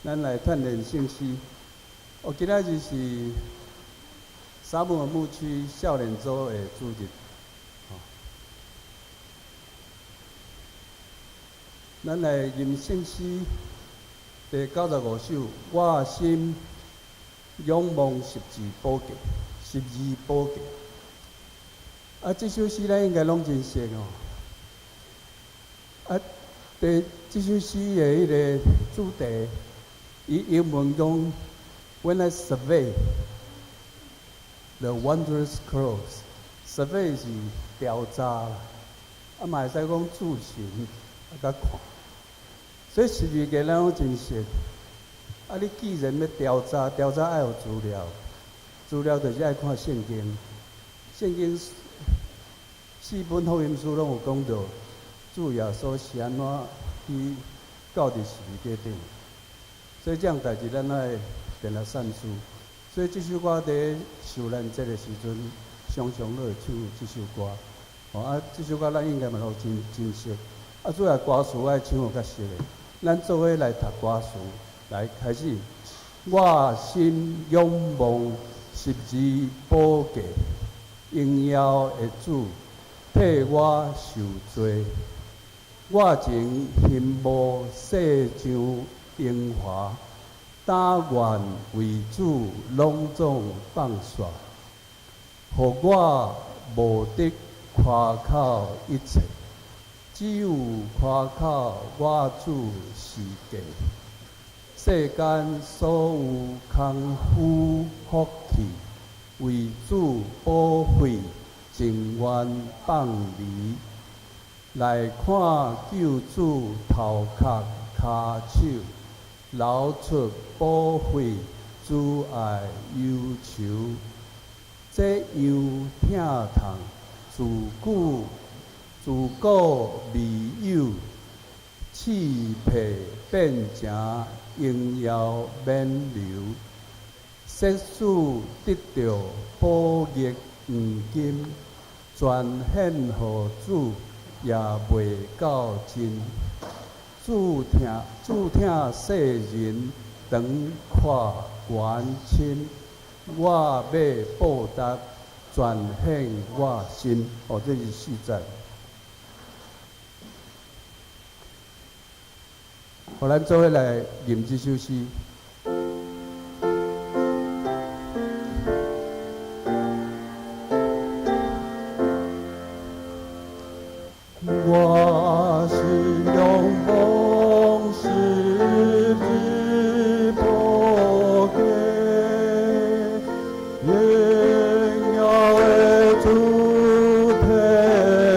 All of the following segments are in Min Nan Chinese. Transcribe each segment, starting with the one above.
咱來鍛鍊聖詩。哦，今仔日是撒母耳牧區少年組的主日。咱來吟聖詩第95首，我心仰望十字寶架，十字寶架。啊，這首詩咱應該攏真熟哦。啊，佇這首詩的彼个主題，伊英文講：When I survey the wondrous cross，survey 是調查啦，啊嘛會使講注視啊，佮看。所以十字架咱攏真熟。啊，你既然欲調查，調查愛有資料，資料就是愛看聖經。聖經四本福音書攏有講著，主耶穌是按怎去到佇十字架頂。所以這項代誌咱愛定定反思。所以這首歌佇受難節的時陣，常常攏會唱這首歌。哦啊，這首歌咱應該嘛攏真真熟。啊，主要歌詞愛唱予較熟的。咱做伙來讀歌詞，來開始。我心仰望十字寶架，榮耀的主替我受罪。我曾欣慕世上榮華，但願為主攏總放煞，予我無得誇口一切，只有誇口我主十架。世間所有康富福氣，為主寶血情願放離。來看救主頭殼跤手，流出寶血，主愛憂愁。這樣疼痛，自古自古未有，刺皮變成榮耀免流。設使得著寶玉黃金，全獻予主也袂夠盡。主疼主疼世人，長闊懸深，我欲報答，全獻我心。哦，這是四節。予咱做伙來吟這首詩。我心仰望十字寶架，榮耀的主替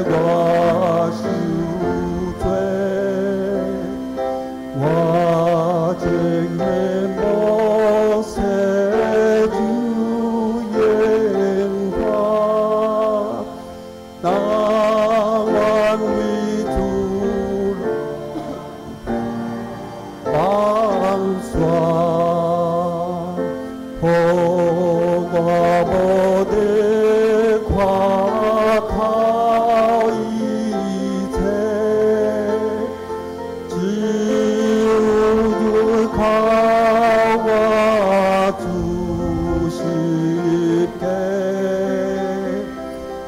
我受罪，我情願無世上榮華，但願為主放煞，予我無得誇口一切，只有靠我主十架。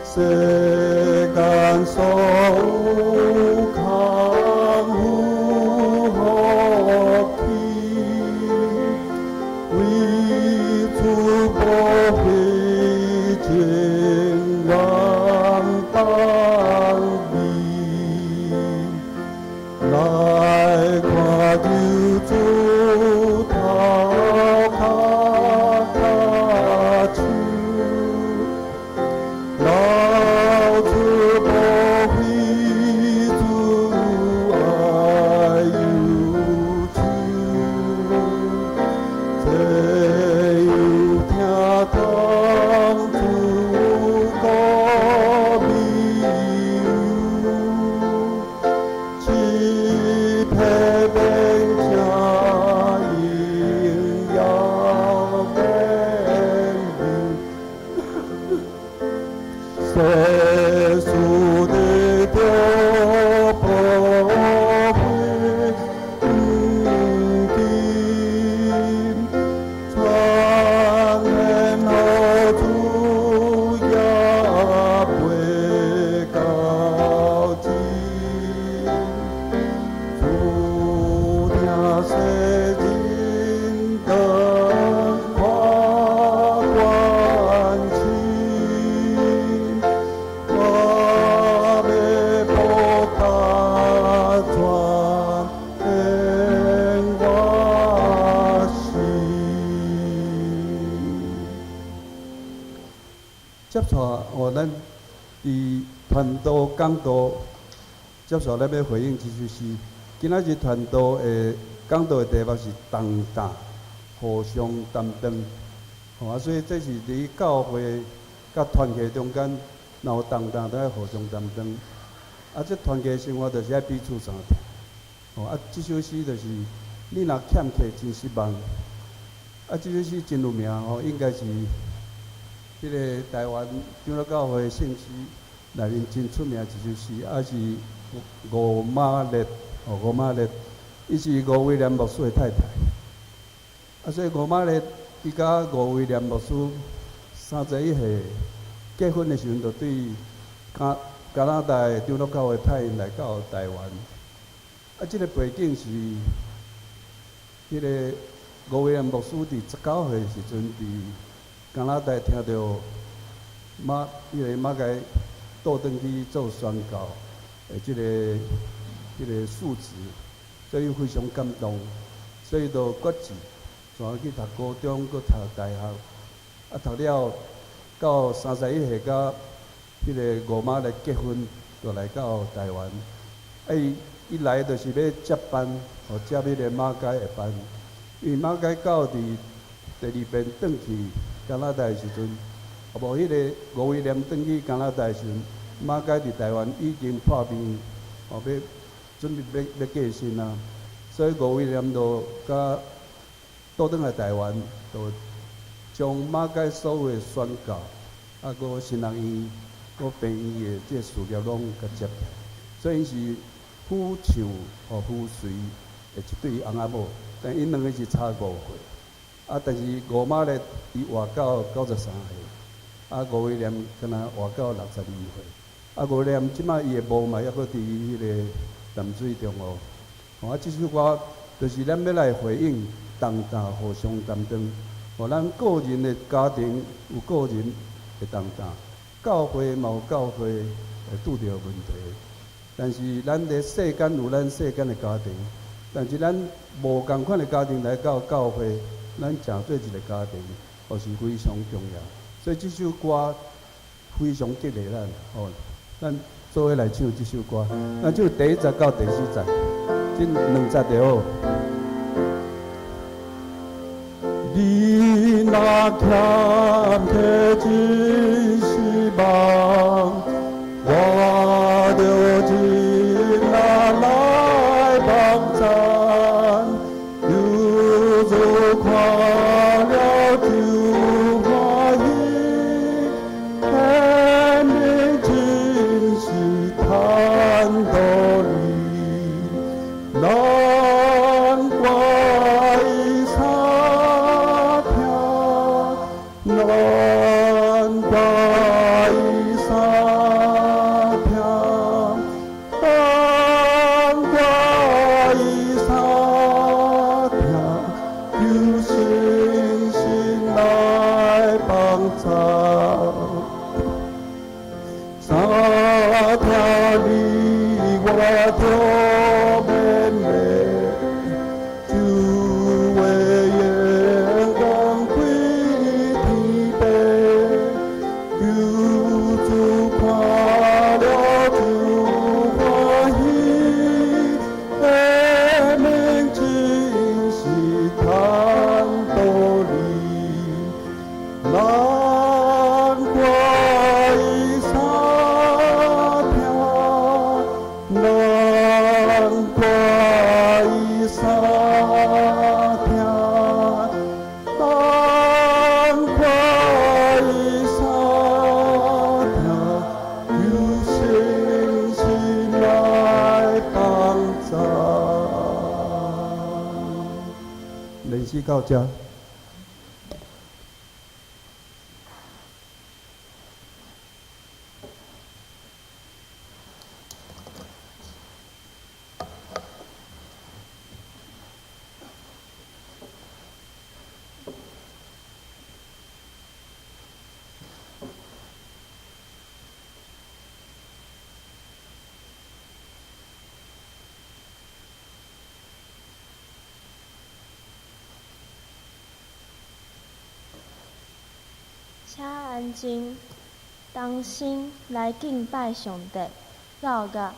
世間所有康富福氣，為主寶血情願放離。來看救主頭殼跤手，流出寶血主愛憂愁，這樣疼痛自古未有，刺皮變成世人當看關心，我欲報答全緣我心。接續哦，咱佇傳道講道，接續咱欲回應這首詩。今仔日傳道的講道的題目是重擔，互相擔當。吼啊，所以這是佇教會佮團契中間，若有重擔，都愛互相擔當。啊，這團契生活就是愛彼此相疼。吼啊，這首詩就是你若欠客真失望。啊，這首詩真有名吼，應該是彼个台灣長老教會聖詩內面真出名一首詩，啊是吳瑪麗，哦吳瑪麗，伊是吳威廉牧師的太太。啊，所以吳瑪麗伊佮吳威廉牧師31歲結婚的時陣，就對加拿大的長老教會派𪜶來到台灣。啊，這个背景是，彼个吳威廉牧師佇19歲的時陣，佇加拿大聽著馬，彼个馬偕倒轉去做宣教的這个述職，所以非常感動，所以就決志，轉去讀高中，閣讀大學，啊讀了到31歲，佮彼个吳瑪麗結婚，就來到台灣。啊，伊伊來就是欲接班，予接彼個馬偕的班，因為馬偕到佇第二遍轉去加拿大的時陣，啊無彼个吳威廉轉去加拿大的時陣，馬偕佇台灣已經破病，哦，欲準備欲欲過身啊，所以吳威廉就佮倒轉來台灣，就將馬偕所有的宣教，啊，閣神學院、閣病院的這个事業攏共接起來，所以𪜶是夫唱予夫隨的一對翁仔某，但𪜶兩个是差5歲。啊，但是吳瑪麗伊活到93歲，啊，吳威廉敢若活到62歲。啊，吳威廉這擺伊的墓嘛，猶閣佇彼个淡水中湖。吼，啊，這首歌就是咱欲來回應重擔互相擔當。吼，咱個人的家庭有個人的重擔，教會嘛有教會會拄著問題。但是咱佇世間有咱世間的家庭，但是咱無仝款的家庭來到教會，咱成做一个家庭，予是非常重要。所以這首歌非常激勵咱，吼，咱做伙來唱這首歌，咱唱第一節到第四節，這兩節就好。你若欠客真失望，我著盡力來幫贊，求主看了就歡喜，顯明真是坦道理，難怪伊相疼，難怪伊相疼，難怪伊相疼，求聖神來幫贊。相疼你我著勉勵，主話榮光歸天父，求主看了就歡喜，顯明真是坦道理，難怪伊相疼，難怪伊相疼，難怪伊相疼，求聖神來幫贊。練習到這。請安靜，同心來敬拜上帝，奏樂。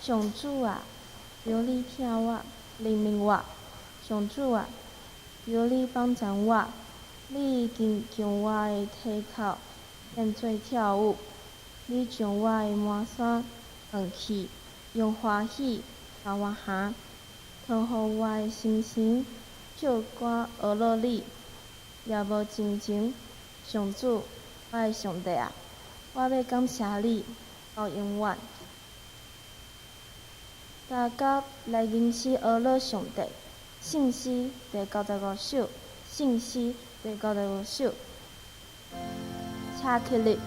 上主啊，求你疼我，憐憫我。上主啊，求你幫贊我。你已經將我的體口變做跳舞，你將我的麻衫斷去，用歡喜共我行，予我的心神唱歌呵咾你，也無真情。上主，我的上帝啊，我欲感謝你到永遠。大家來吟詩呵咾上帝，聖詩第95首，聖詩第95首，請起立。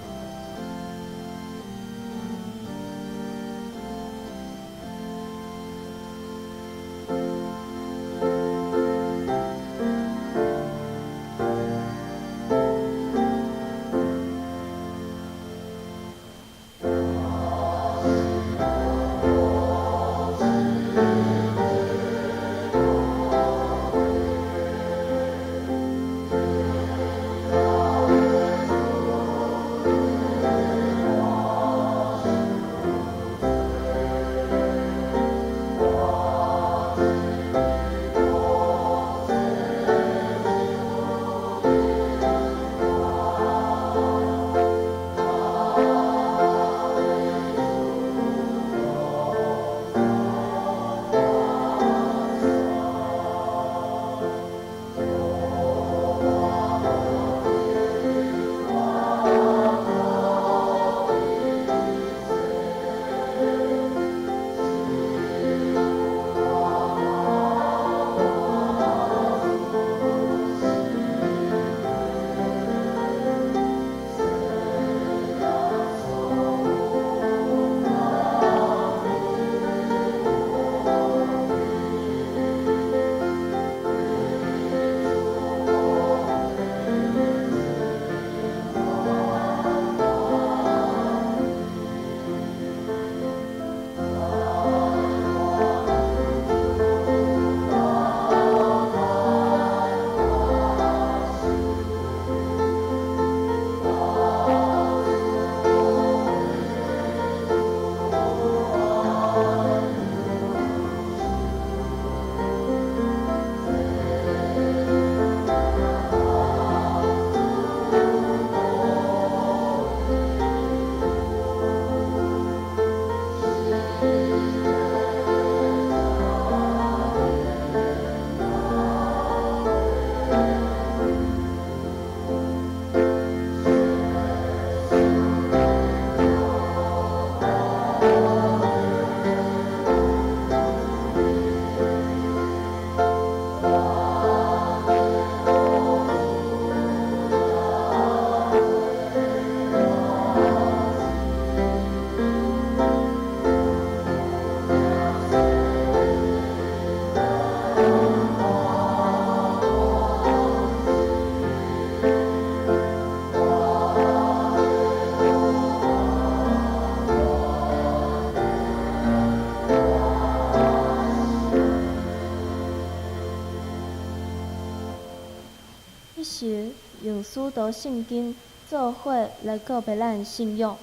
彼時用使徒聖經做伙來告白咱的信仰。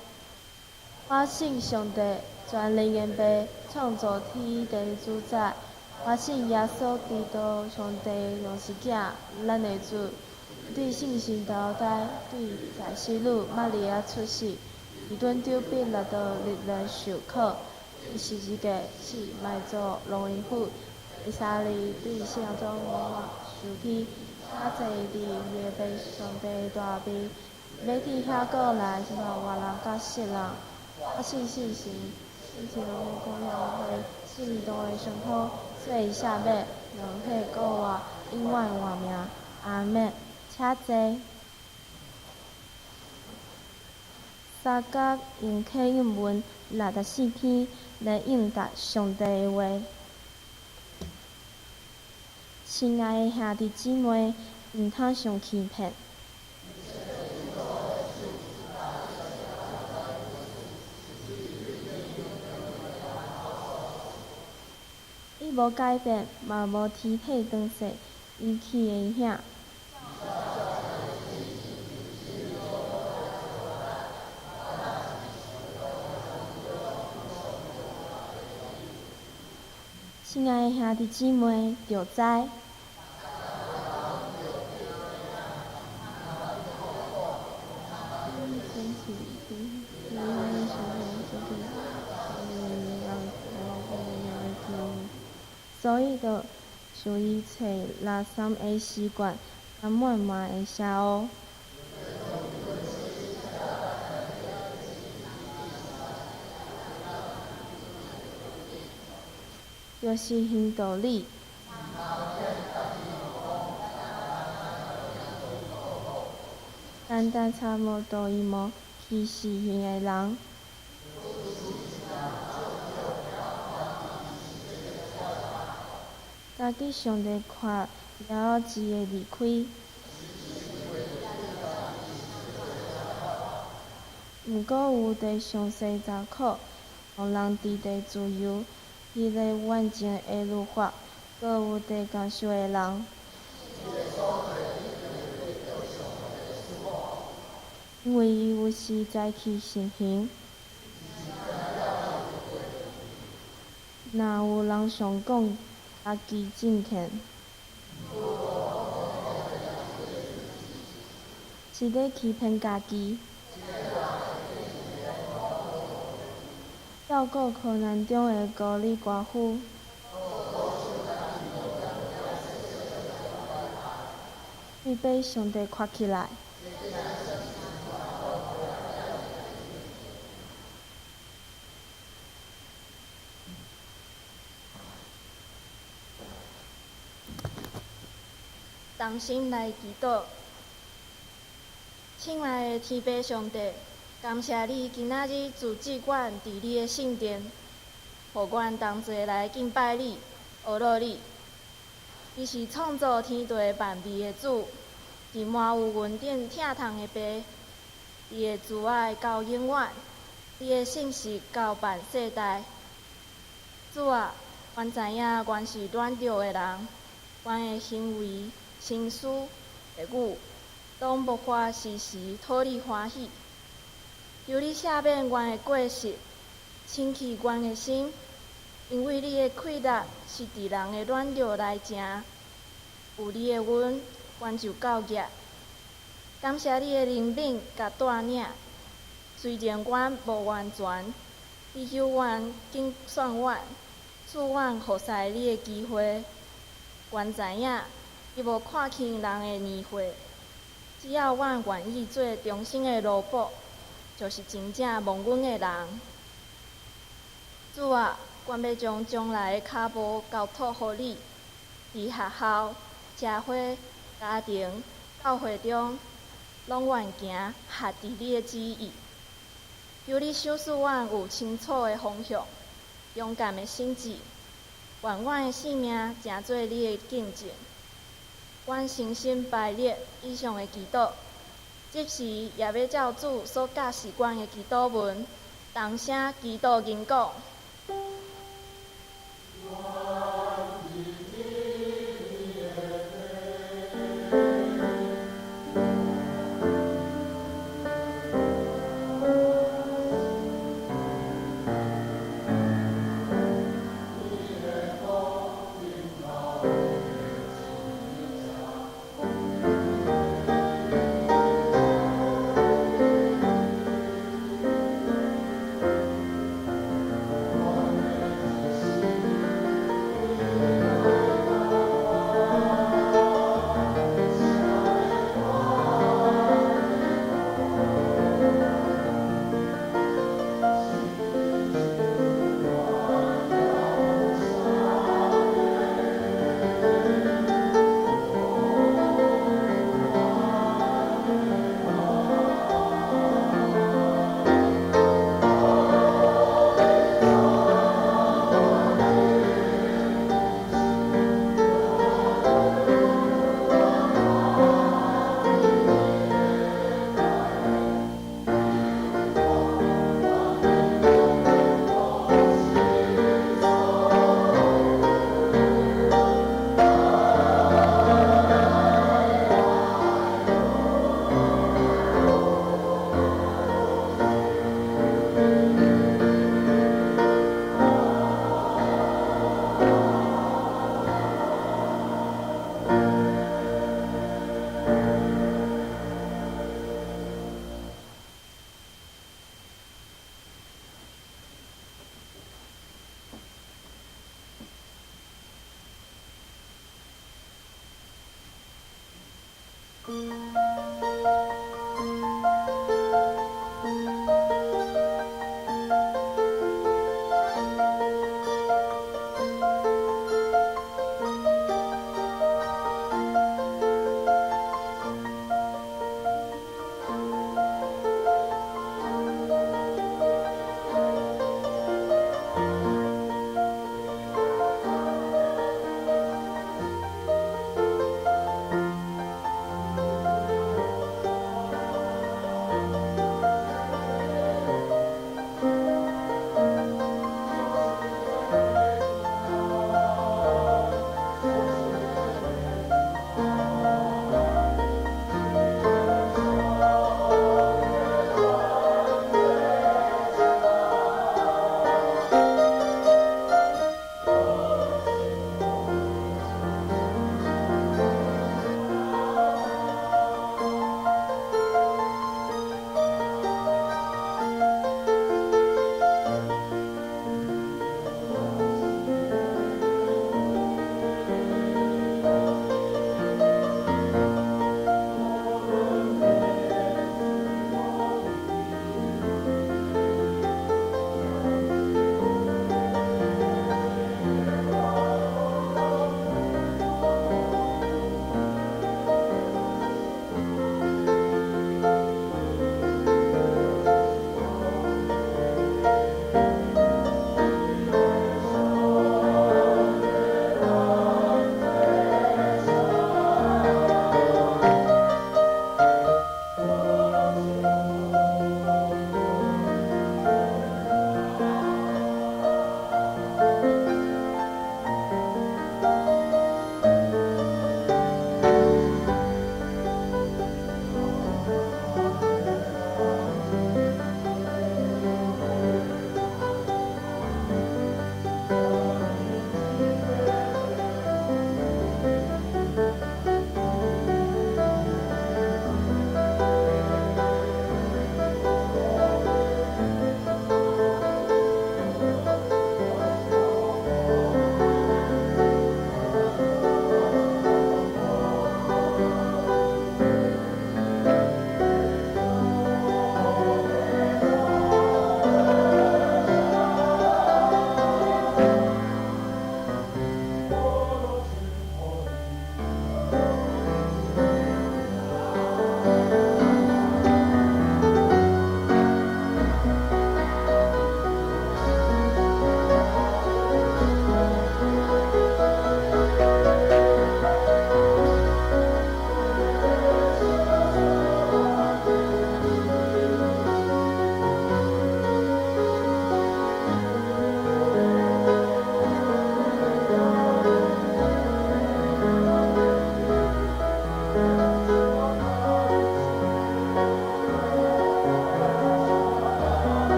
我信上帝，全能的父，創造天地的主宰。我信耶穌基督，上帝獨生子，咱的主。伊對聖神投胎，對在洗女瑪利亞出世，佇本丟彼拉多歷來受苦，釘十字架死埋葬落陰府。第三日對死人中復活，升天，且坐佇伊的父上帝大位，欲佇遐閣來審判活人佮死人。我信聖神，信天主公義會，信義堂的聖徒，罪得赦免，肉體復活，永遠活命。阿們。請坐。三甲用啟應文64篇來應答上帝的話。親愛的兄弟姊妹，毋通受欺騙。伊無改變，嘛無天體長細引起的影響。親愛的兄弟姊妹，著知。所以，就想伊揣垃圾的習慣，佮滿滿的邪惡。就是行道理。單單差無多伊無去死刑的人。家己上帝看了後，只會離開。毋過有地詳細查考，予人佇地自由，彼个完全的律法，閣有地感受的人。因為伊有時才去實行。若有人想講家己敬虔，是咧欺騙家己。照顧苦難中的孤兒寡婦。預備上帝闊起來。同心來祈禱，親愛的天父上帝，感謝你今仔日組織阮佇你的聖殿，予阮同齊來敬拜你、學樂你。你是創造天地萬物的主，是滿有恩典疼痛的父。你的慈愛到永遠，你的信實到萬世代。主啊，阮知影阮是軟弱的人，阮的行為、心思、話語，攏無法時時討你歡喜。求你赦免阮的過失，清去阮的心，因為你的氣力是佇人的軟弱內成。有你的恩，阮就夠額。感謝你的憐憫佮帶領，雖然阮無完全，你猶原揀選阮，賜阮服侍你的機會。阮知影，你無看輕人的年歲，只要阮願意做忠心的奴僕，就是真正蒙恩的人。主啊，阮欲將將來的跤步交託予你，佇學校、社會、家庭、教會中，攏願行合佇你的旨意。求你賞賜阮有清楚的方向，勇敢的心志，願阮的性命成做你的見證。阮誠心拜列以上的祈禱，這時也欲照主所教示阮的祈禱文，同聲祈禱吟講。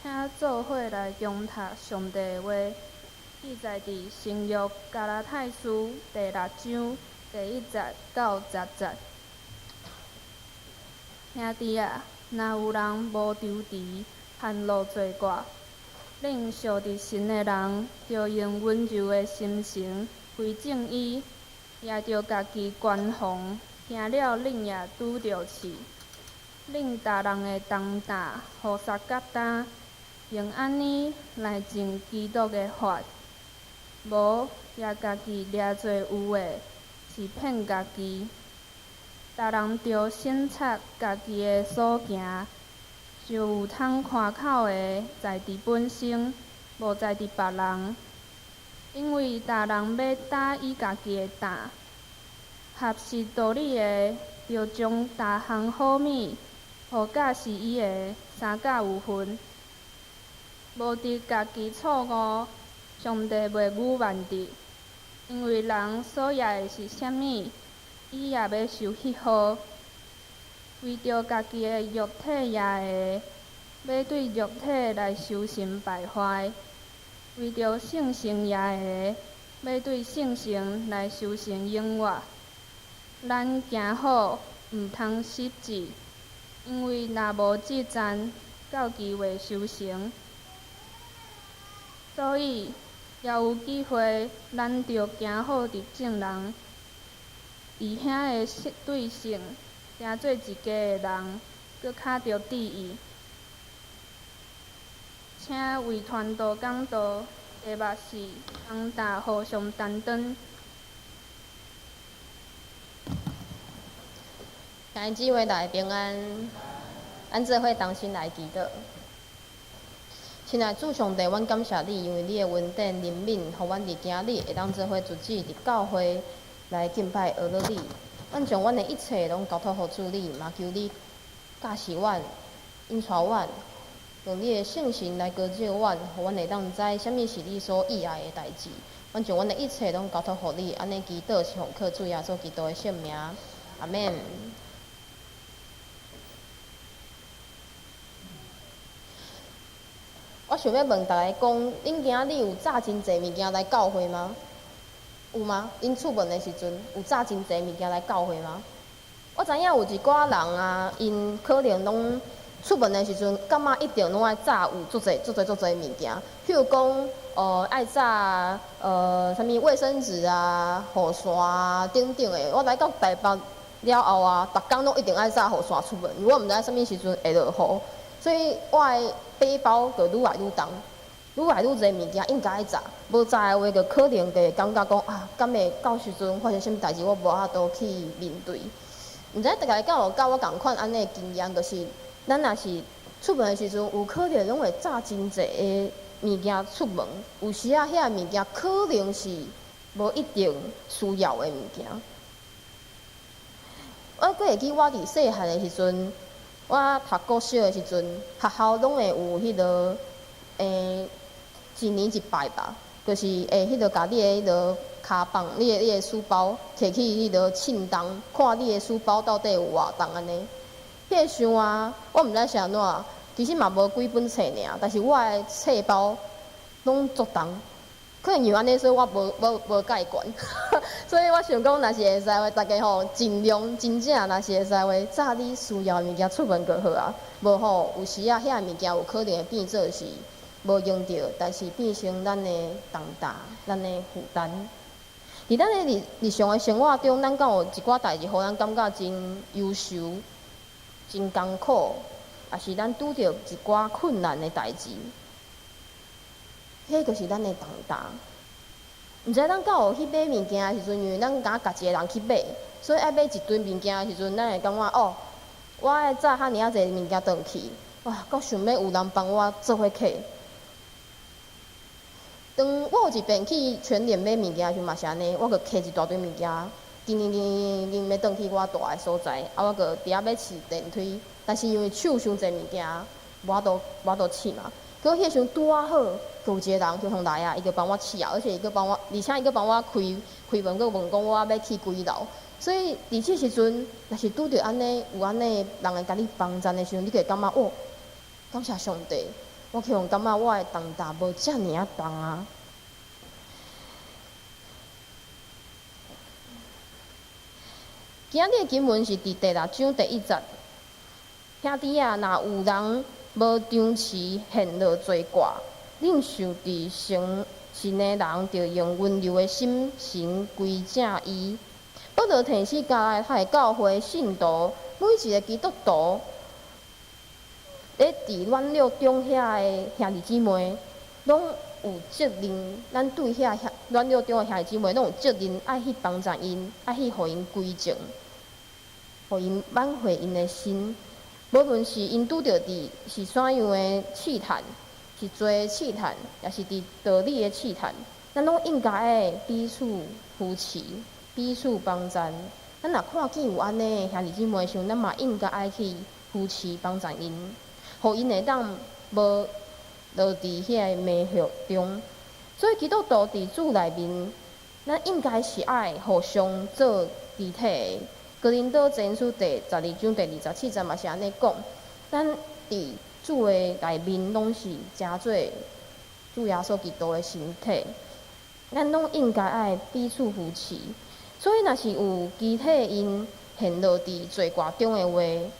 請做伙來誦讀上帝的話，記載佇新約加拉太書第六章第一節到十節。兄弟啊，若有人無搥持，叛落罪過，恁屬佇神的人，著用溫柔的心神歸正伊，也著家己關防，聽了恁也拄著刺。恁逐人的重擔，予捒較擔，用按呢來盡基督的法。無掠家己掠做有的，是騙家己。逐人著省察家己的所行，就有通誇口的在佇本身，無在佇別人。因為逐人欲擔伊家己的擔。合適道理的，著將逐項好物，予教示伊的相佮有份。無佇家己錯誤，上帝袂愚慢佇，因為人所業的是啥物，伊也欲受彼號。為著家己的肉體業的，欲對肉體來修成敗壞；為著聖神業的，欲對聖神來修成永活。咱行好，毋通失志，因為若無志戰，到期未修成。所以，猶有機會，咱著行好佇眾人，佇遐个對勝，成做一家的人，閣較著注意。請為傳道講道、提牧師重擔互相擔當。兄弟姊妹大家平安，咱做伙同心來祈禱。親愛主上帝，阮感謝你，因為你的恩典憐憫，予阮佇今日會當做伙聚集佇教會來敬拜阿樂你。阮將阮的一切攏交託予主你，嘛求你教示阮、引帶阮，用你的聖神來膏照阮，予阮會當知啥物是你所意愛的代誌。阮將阮的一切攏交託予你，按呢祈禱是奉靠主耶穌基督的聖名，阿們。我想欲問逐家講，恁今仔日有紮真濟物件來教會嗎？有嗎？恁出門的時陣有紮真濟物件來教會嗎？我知影有一寡人啊，𪜶可能攏出門的時陣，感覺一定攏愛紮有足濟、足濟、足濟物件，譬如講，愛紮啥物衛生紙啊、雨傘啊等等的。我來到台北了後啊，逐工攏一定愛紮雨傘出門，因為我毋知影啥物時陣會落雨。所以我的背包就愈來愈重，愈來愈濟物件應該愛紮，無紮的話就可能就會感覺講啊，敢會到時陣發生啥物代誌，我無法度去面對。毋知大家敢有佮我仝款按呢的經驗，就是咱若是出門的時陣，有可能攏會紮真濟的物件出門，有時仔遐物件可能是無一定需要的物件。我閣會記我佇細漢的時陣。我讀國小的時陣，學校攏會有彼個，一年一擺吧，就是會彼個共你的彼個跤放，你的書包提去彼個稱重，看你的書包到底有偌重按呢。彼个時啊，我毋知是按怎，其實嘛無幾本冊爾，但是我的冊包攏足重。可能因為按呢，所以我無蓋懸，所以我想講，若是會使話，大家吼盡量真正若是會使話，紮你需要的物件出門就好啊。無吼，有時啊，遐物件有可能會變做是無用著，但是變成咱的重擔、咱的負擔。佇咱的日日常的生活中，咱敢有一寡代誌，予咱感覺真憂愁、真艱苦，抑是咱拄著一寡困難的代誌？彼就是咱的重擔。毋知咱敢有去買物件的時陣，因為咱敢家己一个人去買，所以愛買一堆物件的時陣，咱會感覺哦，我愛紮遐爾仔濟物件轉去，哇，閣想欲有人幫我做伙提。當我有一遍去全聯買物件的時陣嘛是按呢，我閣提一大堆物件，緊緊緊緊緊欲轉去我蹛的所在，啊，我閣佇遐欲試電梯，但是因為手傷濟物件，無法度試嘛。閣彼個時陣拄仔好，閣有一個人向來啊，伊就幫我試啊，而且伊閣幫我，而且伊閣幫我開開門，閣問講我欲去幾樓。所以佇這時陣，若是拄著按呢有按呢人會共你幫贊的時陣，你就會感覺哦，感謝上帝，我去予感覺我的重擔無遮爾仔重啊。今日的經文是佇第六章第一節，兄弟啊，若有人無張持獻樂罪掛，恁受佇神信的人，著用溫柔的心神歸正伊。保羅提醒加拉太教會信徒，每一个基督徒，咧佇軟弱中遐的兄弟姊妹，攏有責任。咱對遐軟弱中的兄弟姊妹，攏有責任愛去幫助𪜶，愛去予𪜶歸正，予𪜶挽回𪜶的心。無論是𪜶拄著佇是啥樣的試探，是罪的試探，抑是佇道理的試探，咱攏應該愛彼此扶持，彼此幫助。咱若看見有按呢兄弟姊妹的時陣，咱嘛應該愛去扶持幫助𪜶，予𪜶會當無落佇彼个迷惑中。所以基督徒佇主內面，咱應該是愛互相做肢體的。哥林多前書第12章第27節嘛是按呢講，咱佇主的內面攏是成做主耶穌基督的身體，咱攏應該愛彼此扶持。所以，若是有肢體𪜶陷落佇罪過中的話，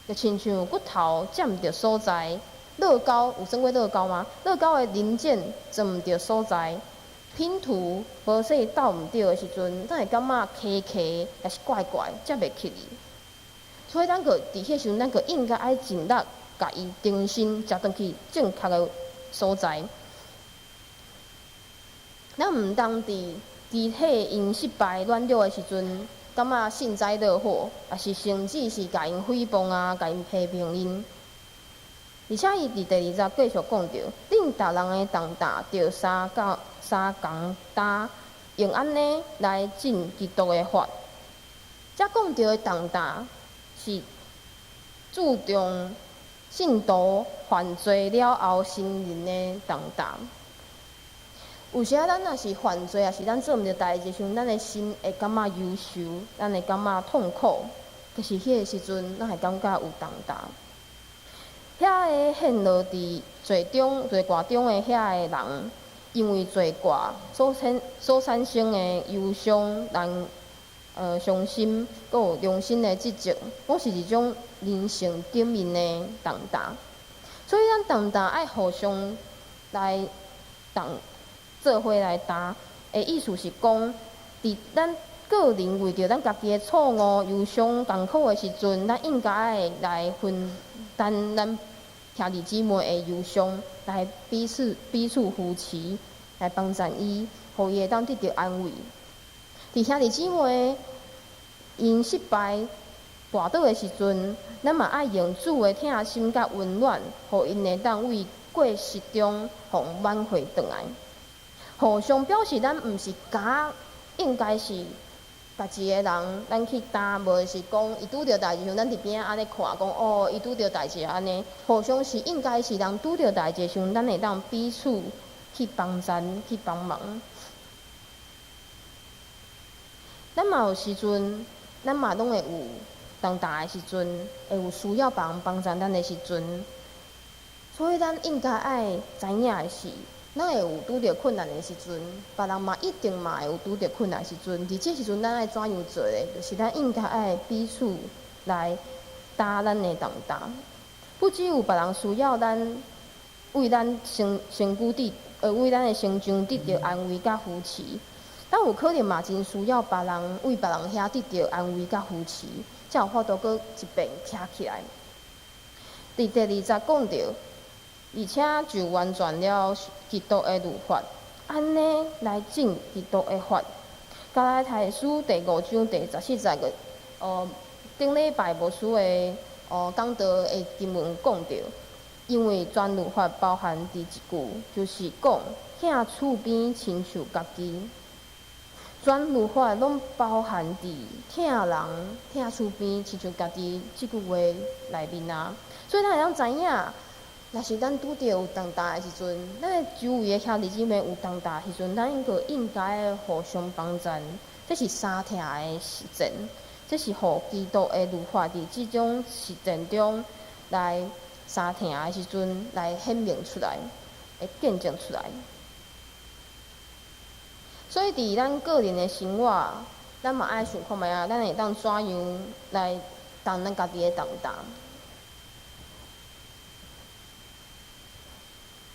就親像骨頭接毋著所在，樂高有耍過樂高嗎？樂高的零件裝毋著所在，拼圖無勢鬥毋著的時陣，咱會感覺卡卡，抑是怪怪，接袂起去。所以，咱閣佇彼個時陣，咱閣應該愛盡力，共伊重新接轉去正確的所在。咱毋通佇肢體𪜶失敗軟弱的時陣，感覺幸災樂禍，抑是甚至是共𪜶誹謗啊，共𪜶批評𪜶。而且伊佇第二節繼續講著，恁逐人的重擔著相共擔，用按呢來盡基督的法。遮講著的重擔是注重信徒犯罪了後承認的重擔。有時仔咱若是犯罪，抑是咱做毋著代誌的時陣，咱的心會感覺憂愁，咱會感覺痛苦。可是彼个時陣，咱會感覺有重擔。遐个陷落佇罪中、罪過中的遐个人，因為罪過所產生的憂傷、傷心，閣有良心的自責，攏是一種人性頂面的重擔。所以咱重擔愛互相來擔，做伙來擔的意思是講，佇咱個人為著咱家己的錯誤、憂傷、艱苦的時陣，咱應該愛來分擔咱兄弟姊妹的憂傷，來彼此彼此扶持，來幫助伊，予伊會當得著安慰。佇兄弟姊妹𪜶失敗、跋倒的時陣，咱嘛愛用主的疼心佮溫暖，予𪜶會當為過失中予挽回轉來。互相表示咱毋是敢，應該是家一个人，咱去擔，無是講伊拄著代誌時，咱佇邊仔按呢看，講哦，伊拄著代誌按呢。互相是應該是人拄著代誌時陣，咱會當彼此去幫贊、去幫忙。咱嘛有時陣，咱嘛攏會有重擔的時陣，會有需要別人幫贊咱的時陣。所以咱應該愛知影的是，咱會有拄著困難的時陣，別人嘛一定嘛會有拄著困難的時陣。佇這時陣，咱愛怎樣做咧？就是咱應該愛彼此來擔咱的重擔。不只有別人需要咱為咱身軀得，為咱的成長得著安慰佮扶持，咱有可能嘛真需要別人為別人遐得著安慰佮扶持，才有法度閣一遍徛起來。佇第二節講著，而且就完全了基督的律法，按呢來盡基督的法。加拉太書第5章第14節個，頂禮拜牧師的講道的經文講著，因為全律法包含佇一句，就是講疼厝邊親像家己。全律法攏包含佇疼人、疼厝邊親像家己這句話內面啊。所以咱會當知影，若是咱拄著有重擔的時陣，咱的周圍的兄弟姊妹有重擔的時陣，咱應該互相幫贊。這是相疼的實踐，這是予基督的律法佇這種實踐中來相疼的時陣來顯明出來，會見證出來。所以，佇咱個人的生活，咱嘛愛想看覓啊，咱會當怎樣來擔咱家己的重擔？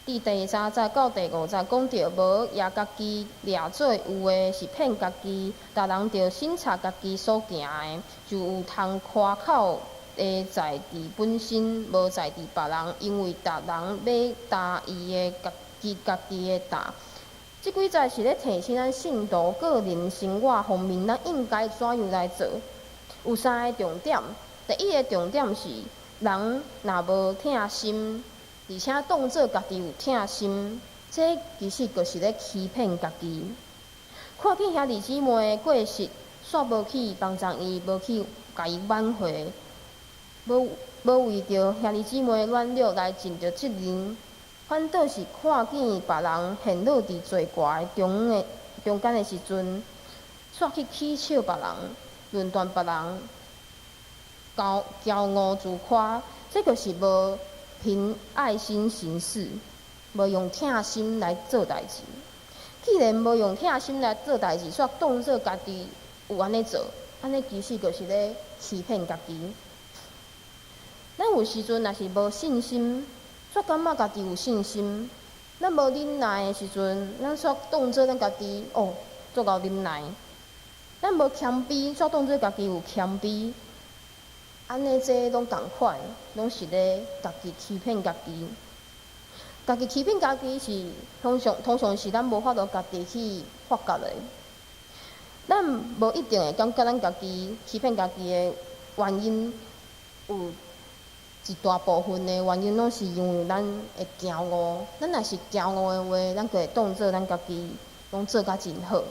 佇第三節到第五節講著，無攑家己掠做有的是騙家己，逐人著省察家己所行的，就有通誇口的在佇本身，無在佇別人，因為逐人欲擔伊的家己家己的擔。這幾節是咧提醒咱信徒個人生活方面，咱應該怎樣來做？有三个重點。第一个重點是，人若無疼心，而且當做家己有疼心，這其實就是咧欺騙家己。看見兄弟姊妹的過失，煞無去幫助伊，無去共伊挽回，無為著兄弟姊妹軟弱來盡著責任，反倒是看見別人陷落佇罪過的中間的時陣，煞去取笑別人、論斷別人、驕傲自誇，這就是無憑愛心行事，無用疼心來做代誌。既然無用疼心來做代誌，煞當做家己有按呢做，按呢其實就是咧欺騙家己。咱有時陣若是無信心，煞感覺家己有信心；咱無忍耐的時陣，咱煞當做咱家己哦，足夠忍耐。咱無謙卑，煞當做家己有謙卑。按呢，這攏仝款，攏是咧家己欺騙家己。家己欺騙家己是通常是咱無法度家己去發覺的。咱無一定會感覺咱家己欺騙家己的原因，有一大部分的原因攏是因為咱會驕傲。咱若是驕傲的話，咱就會當做咱家己攏做甲真好，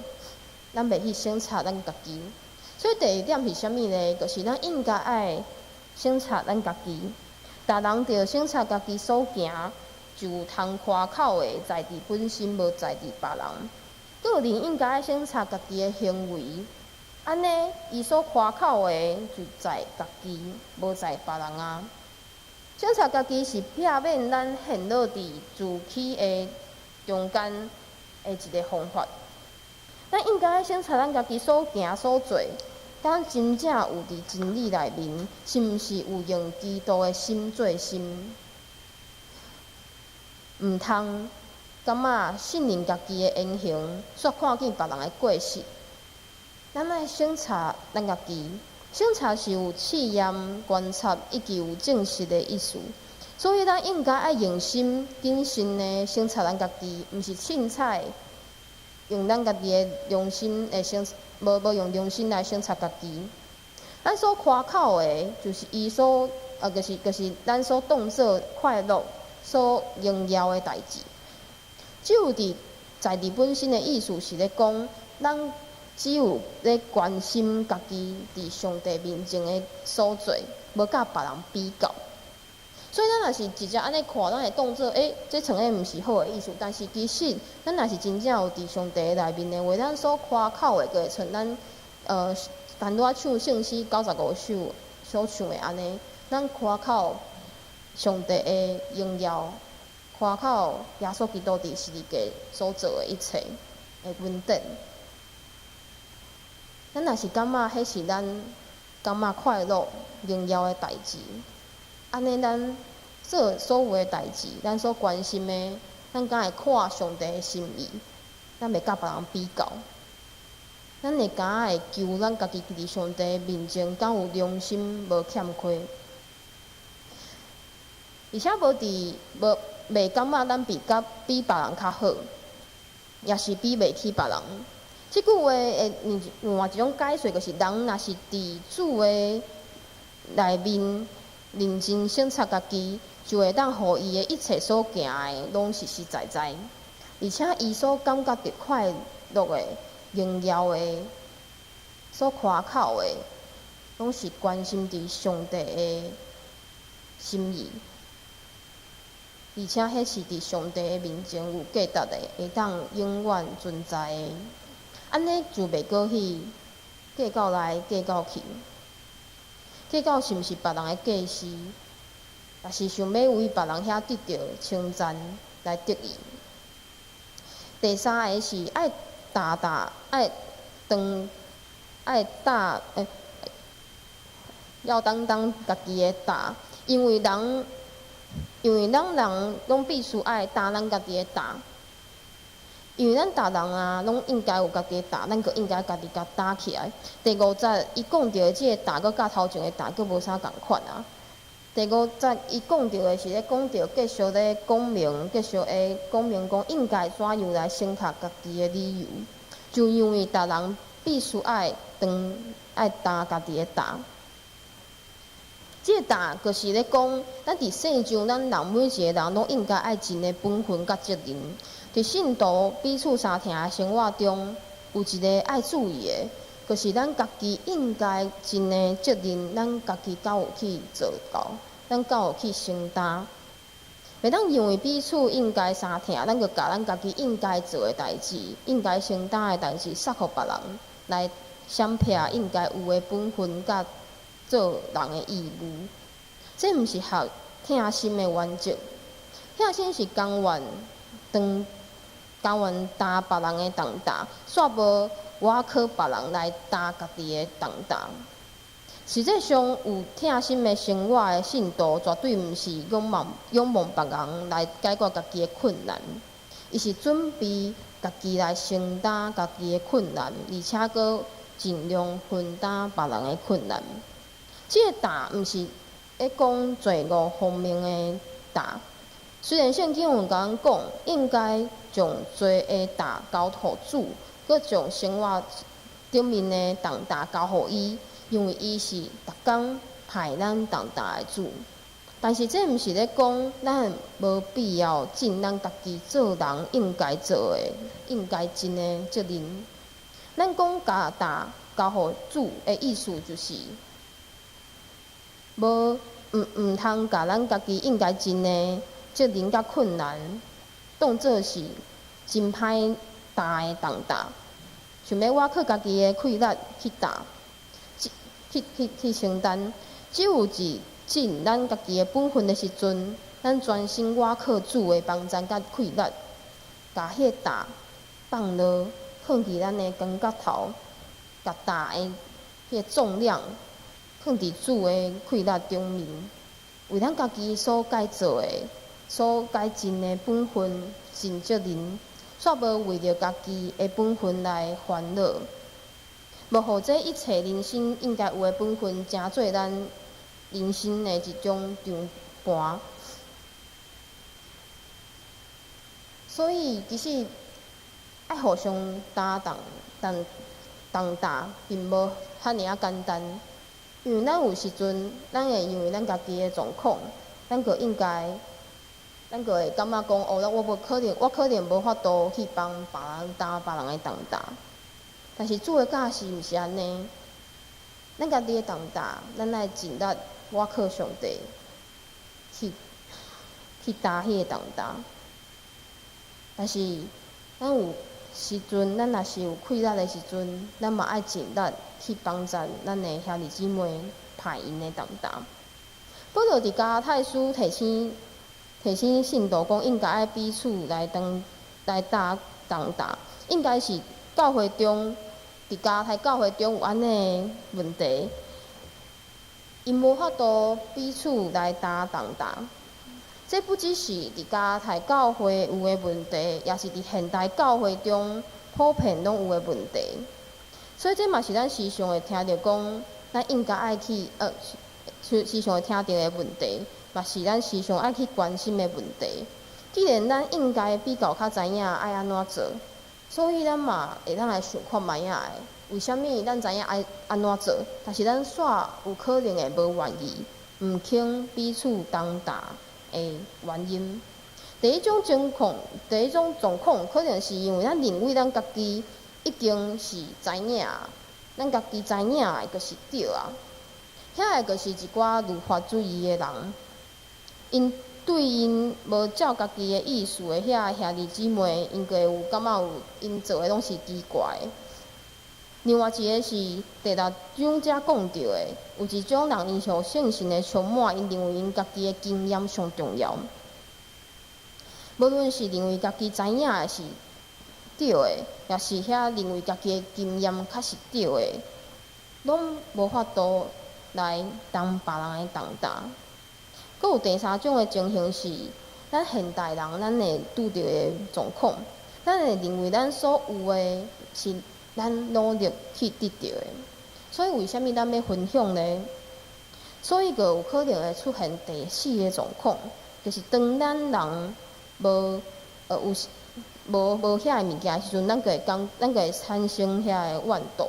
咱袂去省察咱家己。所以第二點是啥物呢？就是咱應該愛省察咱家己。逐人著省察家己所行，就有通誇口的，在佇本身，無在佇別人。個人應該愛省察家己的行為，按呢，伊所誇口的就在家己，無在別人啊。省察家己是避免咱陷落佇自欺的中間的一个方法。咱應該愛省察咱家己所行所做，敢真正有佇真理內面，是毋是有用基督的心做心？毋通感覺信任家己的言行，煞看見別人的過失。咱愛省察咱家己，省察是有試驗、觀察以及有證實的意思。所以咱應該愛用心、謹慎的省察咱家己，毋是凊彩用咱家己的良心來省，無用良心來省察家己。咱所誇口的，就是伊所，就是咱所當做快樂、所榮耀的代誌。只有佇在佇本身的意思是咧講，咱只有咧關心家己佇上帝面前的所做，無佮別人比較。所以咱若是直接按呢看，咱會當做這像咧毋是好的意思。但是其實，咱若是真正有佇上帝內面的話，咱所誇口的，就會像咱拄仔唱聖詩95首所唱的按呢，咱誇口上帝的榮耀，誇口耶穌基督佇十字架所做的一切的恩典。咱若是感覺彼是咱感覺快樂、榮耀的代誌，按呢咱做所有的代誌，咱所關心的，咱敢會看上帝的心意，咱袂佮別人比較。咱會敢會求咱家己佇上帝面前，敢有良心無欠虧，而且無佇無袂感覺咱比別人較好，也是比袂起別人。這句話會另外一種解說，就是人若是佇主的內面認真省察家己，就會當予伊的一切所行的攏實實在在，而且伊所感覺著快樂的、榮耀的、所誇口的，攏是關心佇上帝的心意，而且彼是佇上帝的面前有價值的，會當永遠存在的。按呢就袂閣去計較來計較去，計較是毋是別人的過失，也是想欲為別人遐得著稱讚來得意。第三个是愛擔擔愛當愛擔要擔當家己的擔，因為咱人攏必須愛擔咱家己的擔。因為咱逐人啊，攏應該有家己的擔，咱閣應該家己共擔起來。第五節伊講著的這个擔，閣佮頭前的擔閣無啥仝款啊。第五節伊講著的是咧講著繼續咧講明，繼續會講明講應該怎樣來承擔家己的理由。就因為逐人必須愛當愛擔家己的擔。這个擔就是咧講，咱佇世上，咱人每一个人攏應該愛盡的本分佮責任。佇信徒彼此相疼的生活中，有一个愛注意的，就是咱家己應該盡的責任，咱家己敢有去做到，咱敢有去承擔。袂當因為彼此應該相疼，咱就共咱家己應該做的代誌、應該承擔的代誌，捒予別人來閃避應該有的本分佮做人的義務。這毋是合疼心的原則。疼心是甘願當甘願擔別人的重擔，煞無倚靠別人來擔家己的重擔。實際上，有疼心的生活的信徒，絕對毋是仰望別人來解決家己的困難，伊是準備家己來承擔家己的困難，而且閣盡量分擔別人的困難。這个擔毋是咧講罪惡方面的擔。雖然聖經有共咱講，應該將罪的擔交予主，閣將生活頂面的重擔交予伊，因為伊是逐工排咱重擔的主。但是這毋是咧講咱無必要盡咱家己做人應該做的、應該盡的責任。咱講共擔交予主的意思，就是無毋通共咱家己應該盡的責任佮困難，當做是真歹擔的重擔，想欲倚靠家己的氣力去擔，去承擔。只有佇盡咱家己的本分的時陣，咱專心倚靠主的幫贊佮氣力，共彼个擔放落，囥佇咱的肩胛頭，共擔的彼个重量囥佇主的氣力頂面，為咱家己所該做的、所該盡的本分盡責任，煞無為著家己的本分來煩惱，無予這一切人生應該有的本分，成做咱人生的一種重擔。所以，其實愛互相擔重擔重擔，並無遐爾仔簡單。因為咱有時陣，咱會因為咱家己的狀況，咱就應該，咱就會感覺講，哦，我無可能，我可能無法度去幫別人擔別人的重擔。但是主的教示毋是按呢，咱家己的重擔，咱愛盡力倚靠上帝去擔彼个重擔。但是，咱有時陣，咱若是有氣力的時陣，咱嘛愛盡力去幫助咱的兄弟姊妹排𪜶的重擔。保羅佇加拉太書提醒信徒講，應該愛彼此來當來擔重擔，應該是教會中佇加拉太教會中有按呢的問題，𪜶無法度彼此來擔重擔。這不只是佇加拉太教會有的問題，也是佇現代教會中普遍攏有的問題。所以這嘛是咱時常會聽著講，咱應該愛去時常會聽著的問題，嘛是咱時常愛去關心的問題。既然咱應該比較較知影愛按怎做，所以咱嘛會當來想看覓仔的，為啥物咱知影愛按怎做，但是咱煞有可能會無願意，毋肯彼此擔擔的原因。第一種情況，第一種狀況，可能是因為咱認為咱家己已經是知影，咱家己知影的就是對啊。遐个就是一寡律法主義的人，𪜶對𪜶無照家己的意思的遐兄弟姊妹，𪜶就會有感覺有𪜶做的攏是奇怪的。另外一个是第六章遮講著的，有一種人𪜶受聖神的充滿，𪜶認為𪜶家己的經驗上重要。無論是認為家己知影的是對的，抑是遐認為家己的經驗較是對的，攏無法度來擔別人的重擔。閣有第三種的情形是，咱現代人咱會拄著的狀況，咱會認為咱所有的是咱努力去得著的，所以為啥物咱欲分享呢？所以閣有可能會出現第四个狀況，就是當咱人無有無無遐个物件的時陣，咱就會產生遐个怨妒。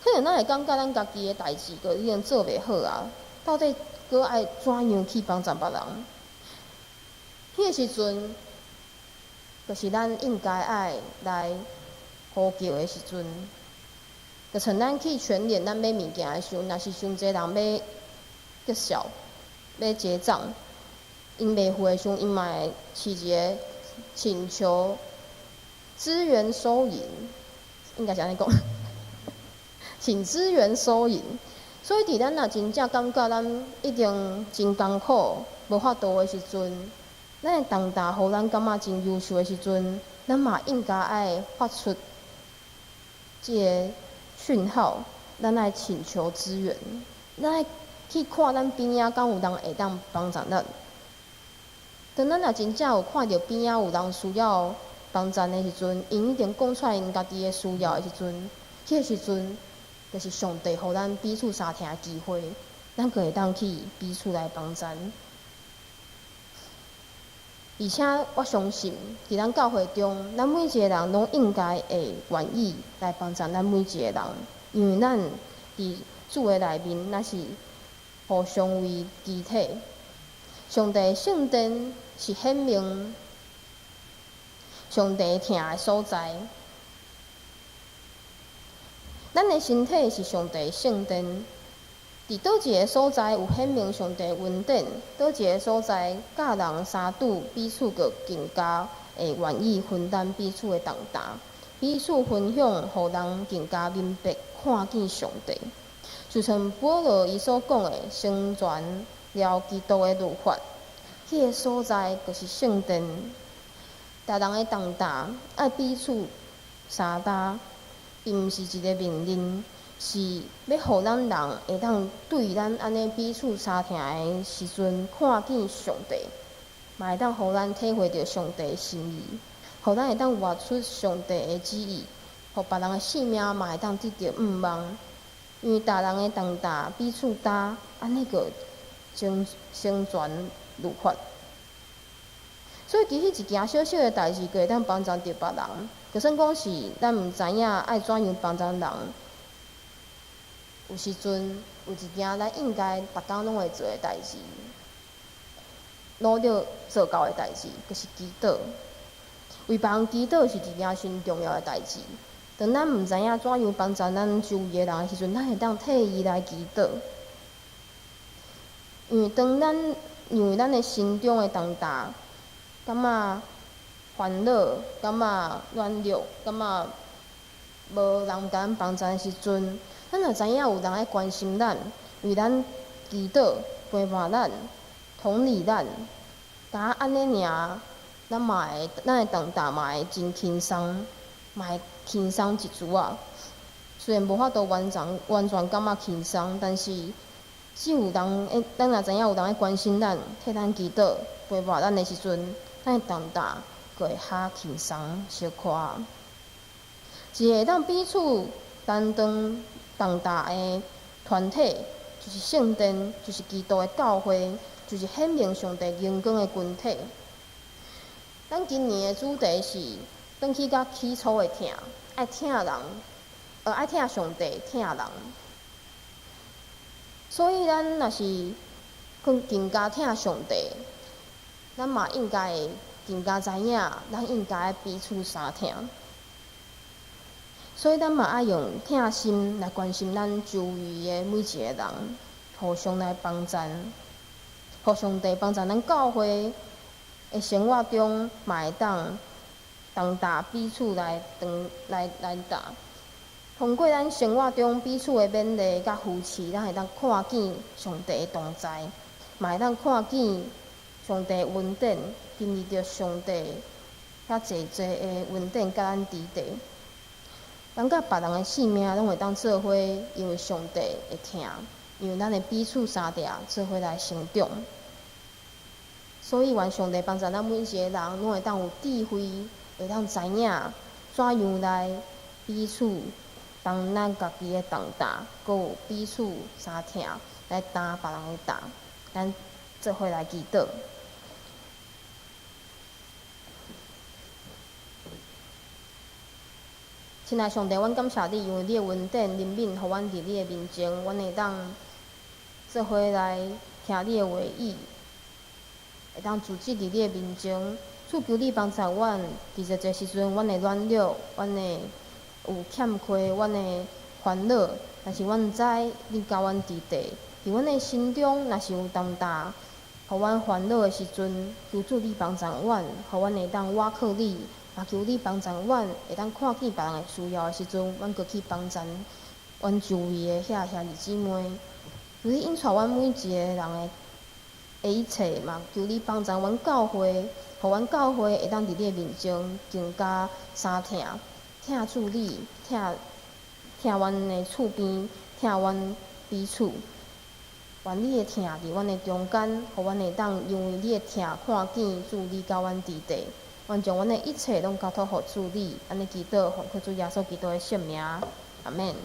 可能咱會感覺咱家己的代誌閣已經做袂好啊，到底閣愛怎樣去幫助別人？彼个時陣，就是咱應該愛來呼叫的時陣。就像咱去全聯咱買物件的時陣，若是傷濟人欲結數、欲結帳，𪜶袂付的時陣，𪜶嘛會飼一个請求支援收銀，應該是按呢講，請支援收銀。所以佇咱若真正感覺咱一定真艱苦、無法度的時陣，咱的重擔予咱感覺真憂愁的時陣，咱嘛應該愛發出這个訊號，咱愛請求支援，咱愛去看咱邊仔敢有人會當幫助咱。當咱若真正有看著邊仔有人需要幫助的時陣，𪜶已經講出來𪜶家己的需要的時陣，彼个時陣就是上帝予咱彼此相疼的機會，咱閣會當去彼此來幫助。而且我相信，佇咱教會中，咱每一个人攏應該會願意來幫助咱每一個人，因為咱佇主的內面，咱是互相為肢體。上帝聖殿是顯明上帝疼的所在。咱的身體是上帝聖殿，佇佗一个所在有顯明上帝恩典，佗一个所在佮人相拄，彼此閣更加會願意分擔彼此的重擔，彼此分享，予人更加明白看見上帝。就像保羅伊所講的，成全了基督的律法，彼个所在就是聖殿。逐人的重擔愛彼此相擔，並毋是一个命令，是欲予咱人會當對咱按呢彼此相疼的時陣，看見上帝，嘛會當予咱體會著上帝的心意，予咱會當活出上帝的旨意，予別人的性命嘛會當得著向望。因為逐人的重擔彼此擔，按呢閣成全律法。所以其實一件小小的代誌，閣會當幫助著別人。就算講是咱毋知影愛怎樣幫助人，有時陣有一件咱應該逐工攏會做的代誌，努力做到的代誌，就是祈禱。為別人祈禱是一件真重要的代誌。當咱毋知影怎樣幫助咱周圍的人的時陣，咱會當替伊來祈禱。因為當咱認為咱的心中的重擔，感覺煩惱，感覺軟弱，感覺無人共咱幫助的時陣，咱若知影有人愛關心咱，為咱祈禱、陪伴咱、同理咱，敢若按呢爾，咱的重擔嘛會真輕鬆，嘛會輕鬆一絲仔。雖然無法度完全完全感覺輕鬆，但是只有人會，咱若知影有人愛關心咱、替咱祈禱、陪伴咱的時陣，咱的重擔閣會較輕鬆小可。一個會當彼此擔當重擔的團體，就是聖殿，就是基督的教會，就是顯明上帝榮光的群體。咱今年的主題是轉去佮起初的疼，愛疼人，愛疼上帝，疼人。所以咱若是更加疼上帝，咱嘛應該會更加知影，咱應該彼此相疼。所以咱嘛愛用疼心來關心咱周圍的每一個人，互相來幫贊，予上帝幫助咱教會的生活中，嘛會當重擔彼此來擔來來擔。通過咱生活中彼此的勉勵佮扶持，咱會當看見上帝的同在，嘛會當看見上帝的恩典，經歷著上帝遐濟濟的恩典佮咱佇底。咱佮別人的性命攏會當做伙，因為上帝的疼，因為咱會彼此相疼，做伙來成長。所以願上帝幫助咱每一個人，攏會當有智慧。會當知影怎樣來彼此擔咱家己的重擔，閣有彼此相疼來擔別人的擔。咱做伙來祈禱。親愛上帝，阮感謝你，因為你的恩典憐憫，予阮佇你的面前，阮會當做伙來聽你的話語，會當聚集佇你的面前。主求你幫助阮，佇濟濟時陣，阮會軟弱，阮會有欠缺，阮會煩惱，但是阮知你佮阮佇地，佇阮的心中，若是有重擔，予阮煩惱的時陣，求主你幫助阮，予阮會當倚靠你。也求你幫助阮，會當看見別人的需要的時陣，阮閣去幫助阮周圍的遐兄弟姊妹。求你引帶阮每一個人的一切嘛，求你幫助阮教會，予阮教會會當佇你的面前更加相疼，疼主你，疼疼阮的厝邊，疼阮彼此。願你的疼佇阮的中間，予阮會當因為你的疼看見主你佮阮佇地。阮將阮的一切攏交託予主你，按呢祈禱，奉靠主耶穌基督的聖名，阿們。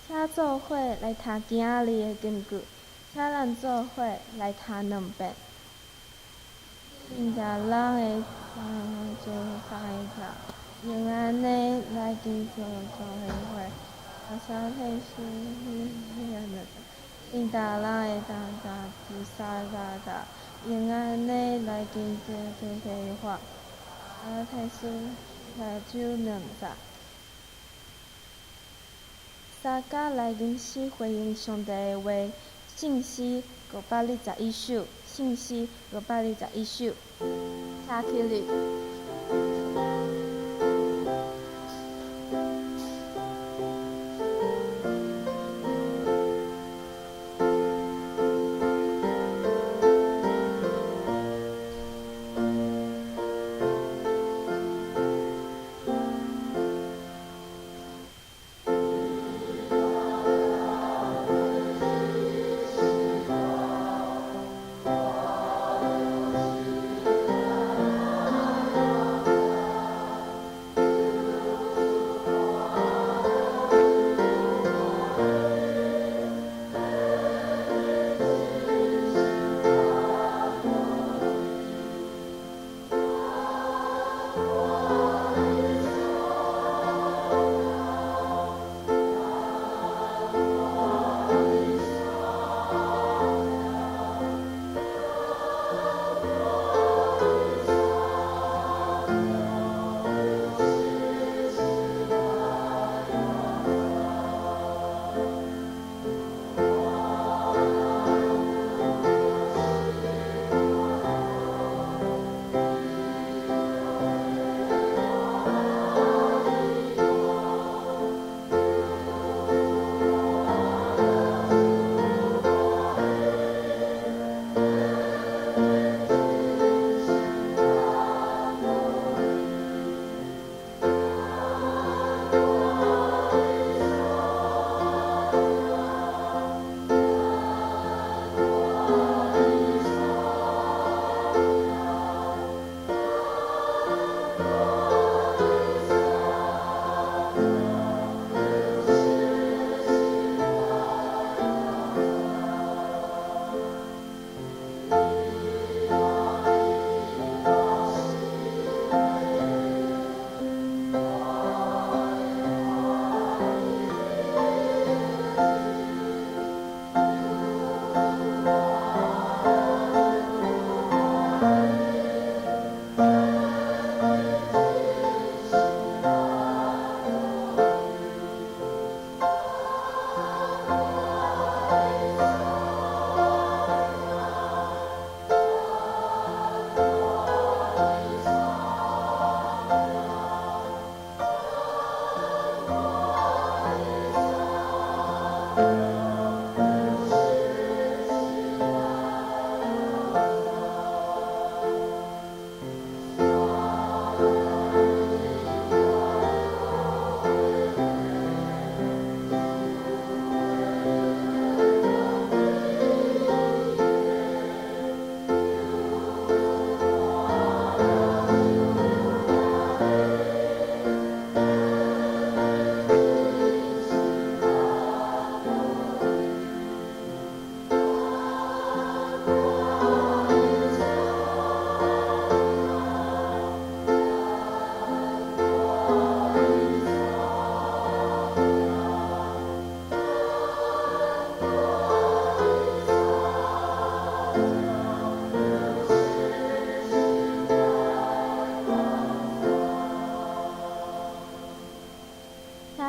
請做伙來聽今仔日的金句，請咱做伙來聽兩遍。應甲人的做三個，用按呢來記做做伙。阿三太是應甲人的當當第三哒哒，用按呢來記做做伙。阿太師下酒兩扎。三甲來認識回應上帝的話，信息521首，聖詩521首，請起立。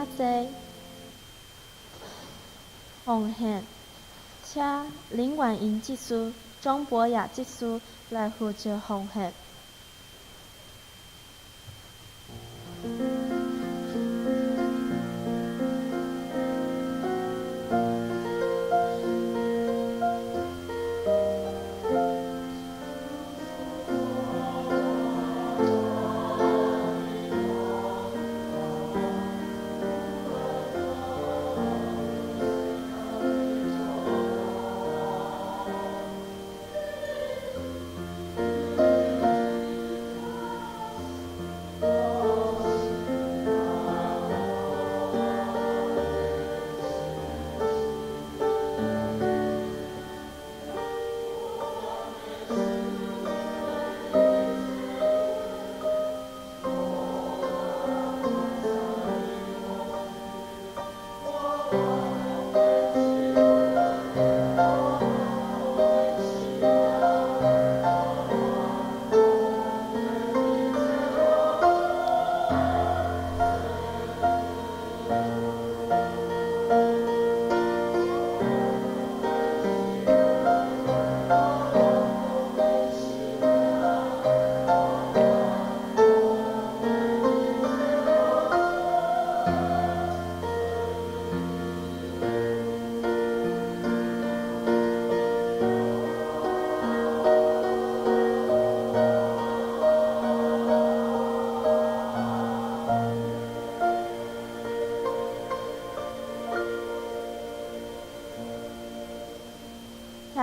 請坐。奉獻，請林婉瑩執事、莊博雅執事來負責奉獻。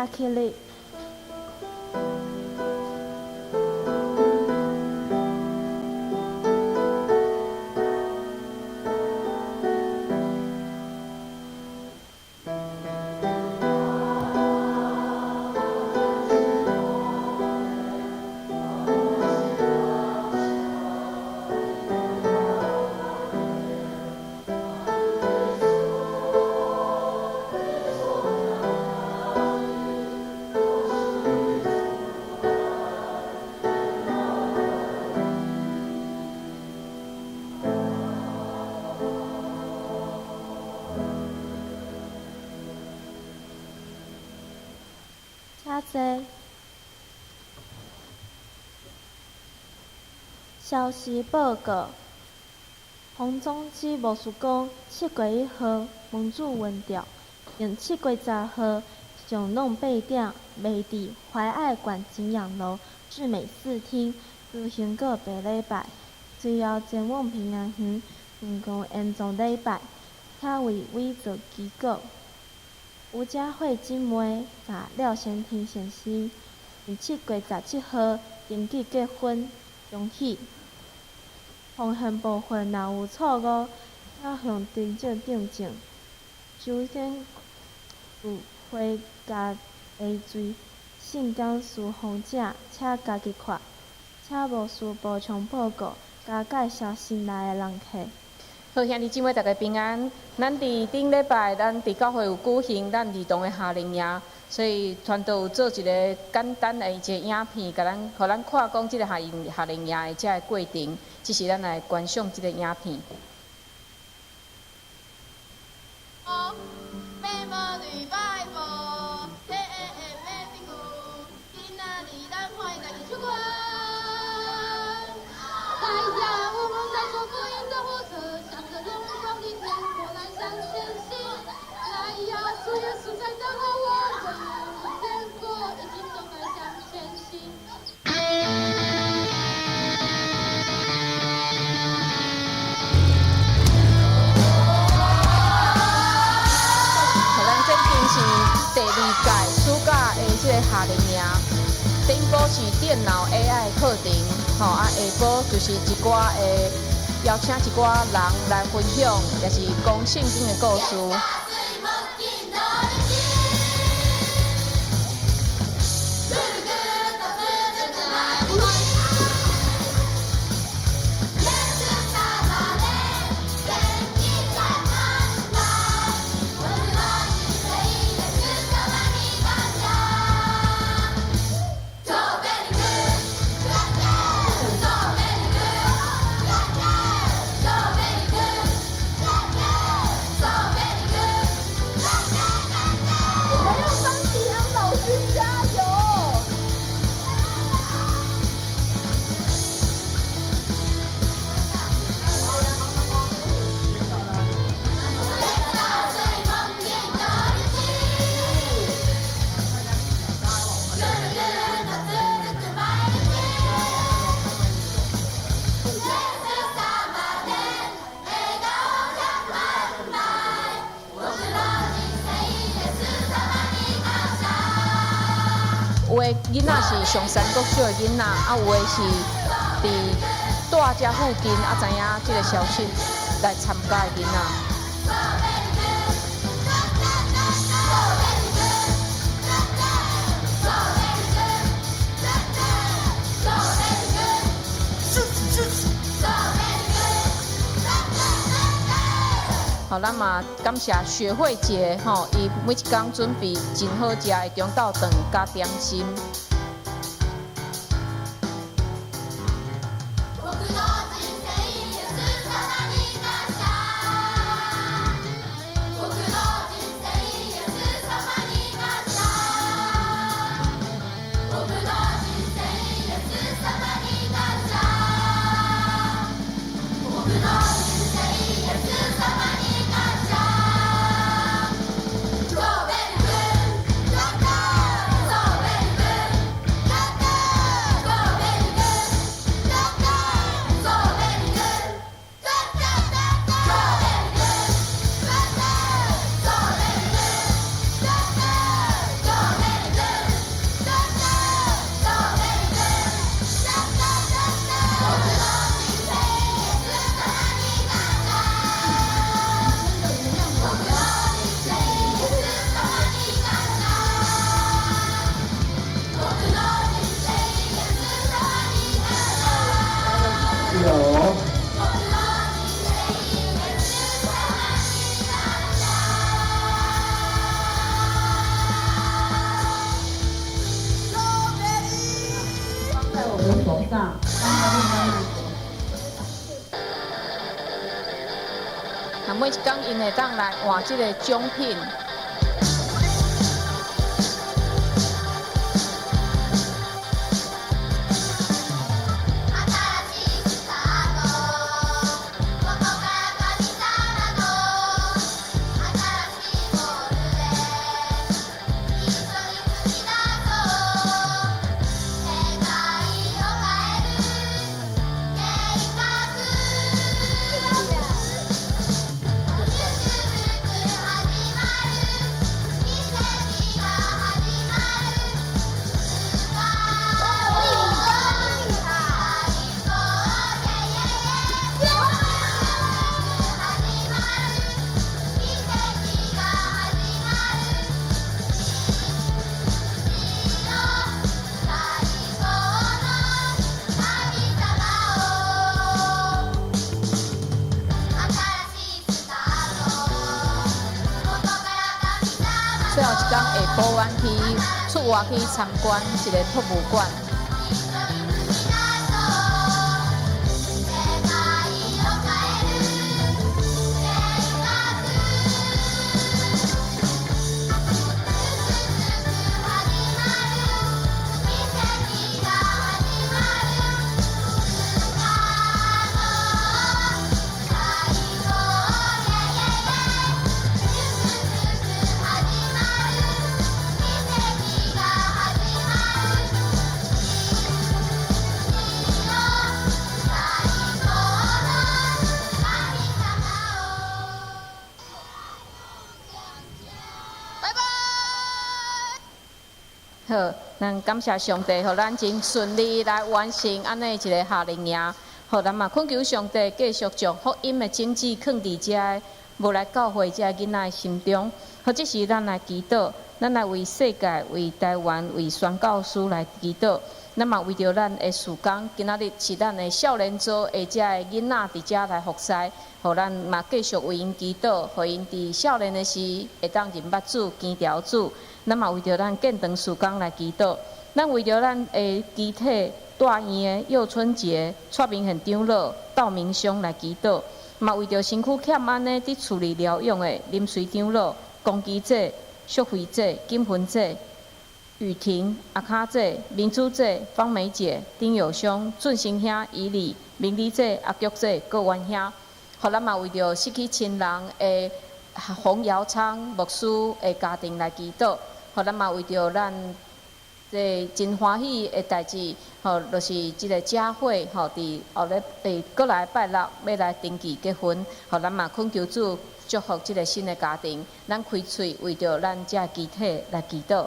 早起日。请坐。消息报告：洪宗基牧师讲，7月1号民主运动，并7月10号上晡8点，袂伫怀爱馆景仰楼至美四厅举行告别礼拜，随后前往平安园园宫安葬礼拜，请为委座祈祷。吴佳慧姊妹佮廖先庭先生，伫7月17号登记结婚，恭喜！奉献部分若有错误，请向长者订正。首先，有回家的罪，信讲侍奉者，请家己看。请牧师补充报告，加介绍新来的人客。好，兄弟姊妹，大家平安。咱佇顶禮拜，咱佇教會有舉行咱兒童的夏令營，所以傳道有做一个簡單的一个影片，共咱，予咱看講這个夏令營的這个過程。這是咱來觀賞這個影片。是第二屆暑假的這个夏令營，頂晡是電腦 AI 課程，吼啊下晡就是一寡的邀請一寡人來分享，也是講聖經的故事。有的囡仔是上山國小的囡仔，啊，有的是佇住遮附近啊，知影這个消息來參加的囡仔。好，咱嘛感謝雪慧姐，吼，伊每一工準備真好食的中晝頓佮點心。早，感谢你咱的。那每一工𪜶會當來換這个獎品。最後一工下晡，阮去出外去參觀一个博物館。好，咱感謝上帝，予咱真順利來完成按呢一个夏令營。予咱嘛懇求上帝繼續將福音的種子囥佇遮無來教會遮囡仔的心中。好，這時咱來祈禱，咱來為世界、為台灣、為宣教師來祈禱。咱嘛為著咱的事工，今仔日是咱的少年組的遮的囡仔佇遮來服侍，予咱嘛繼續為𪜶祈禱，予𪜶佇少年的時會當認捌主、堅牢主。咱嘛為著咱建堂事工來祈禱，咱為著咱的肢體大院的幼春節、蔡明憲長老、道明兄來祈禱，嘛為著身軀欠安的佇厝裡療養的林隨長老、龚基姐、淑慧姐、金芬姐、雨婷、阿卡姐、明珠姐、方梅姐、丁友兄、俊生兄、以禮、明麗姐、阿菊姐、郭元兄，予咱嘛為著失去親人的洪堯昌牧師的家庭來祈禱。予咱嘛為著咱這真歡喜的代誌，吼，就是這个佳慧，吼，佇後日佇閣來拜六欲來登記結婚，予咱嘛懇求主祝福這个新的家庭。咱開喙為著咱遮肢體來祈禱。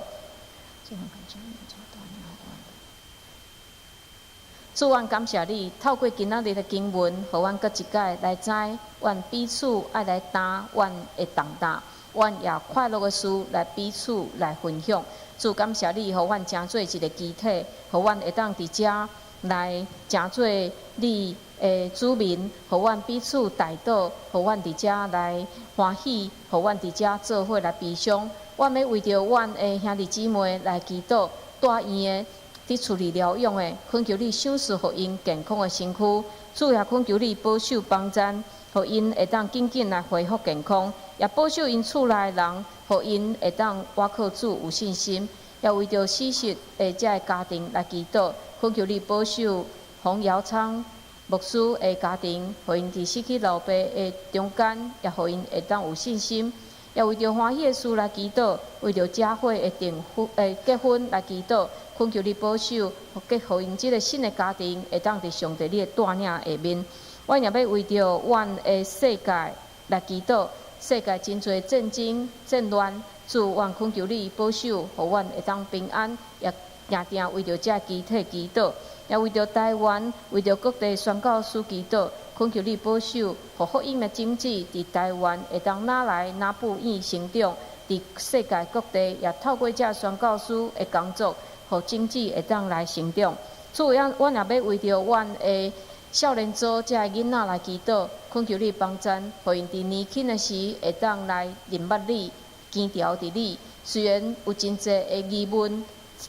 主，阮感謝你，透過今仔日的經文，予阮閣一擺來知，阮彼此愛來擔阮的重擔，阮也快樂的事來彼此來分享。主，感謝你，予阮成做一个肢體，予阮會當佇遮來成做你的子民，予阮彼此代禱，予阮佇遮來歡喜，予阮佇遮做伙來悲傷。阮欲為著阮的兄弟姊妹來祈禱，大院的佇厝裡療養的，懇求你賞賜予𪜶健康的身軀，主也懇求你保守幫贊，予𪜶會當緊緊來恢復健康，也保守𪜶厝內人，予𪜶會當倚靠主有信心，也為著死實的遮个家庭來祈禱，懇求你保守洪堯昌牧師的家庭，予𪜶佇失去老爸的中間，也予𪜶會當有信心。也為著歡喜的事來祈禱，為著佳慧的訂婚、結婚來祈禱，懇求你保守，予𪜶這个新的家庭會當佇上帝你的帶領下面。阮也欲為著阮的世界來祈禱，世界真濟戰爭、戰亂，主，阮懇求你保守，予阮會當平安，也定定為著遮肢體祈禱，也為著台灣、為著各地宣教師祈禱，懇求你保守，予福音的種子佇台灣會當哪來哪不變成長，佇世界各地也透過遮宣教師的工作，予種子會當來成長。主，阮也欲為著阮的少年組遮囡仔來祈禱，懇求你幫贊，予𪜶佇年輕的時會當來認捌你，堅牢佇你。雖然有真濟的疑問，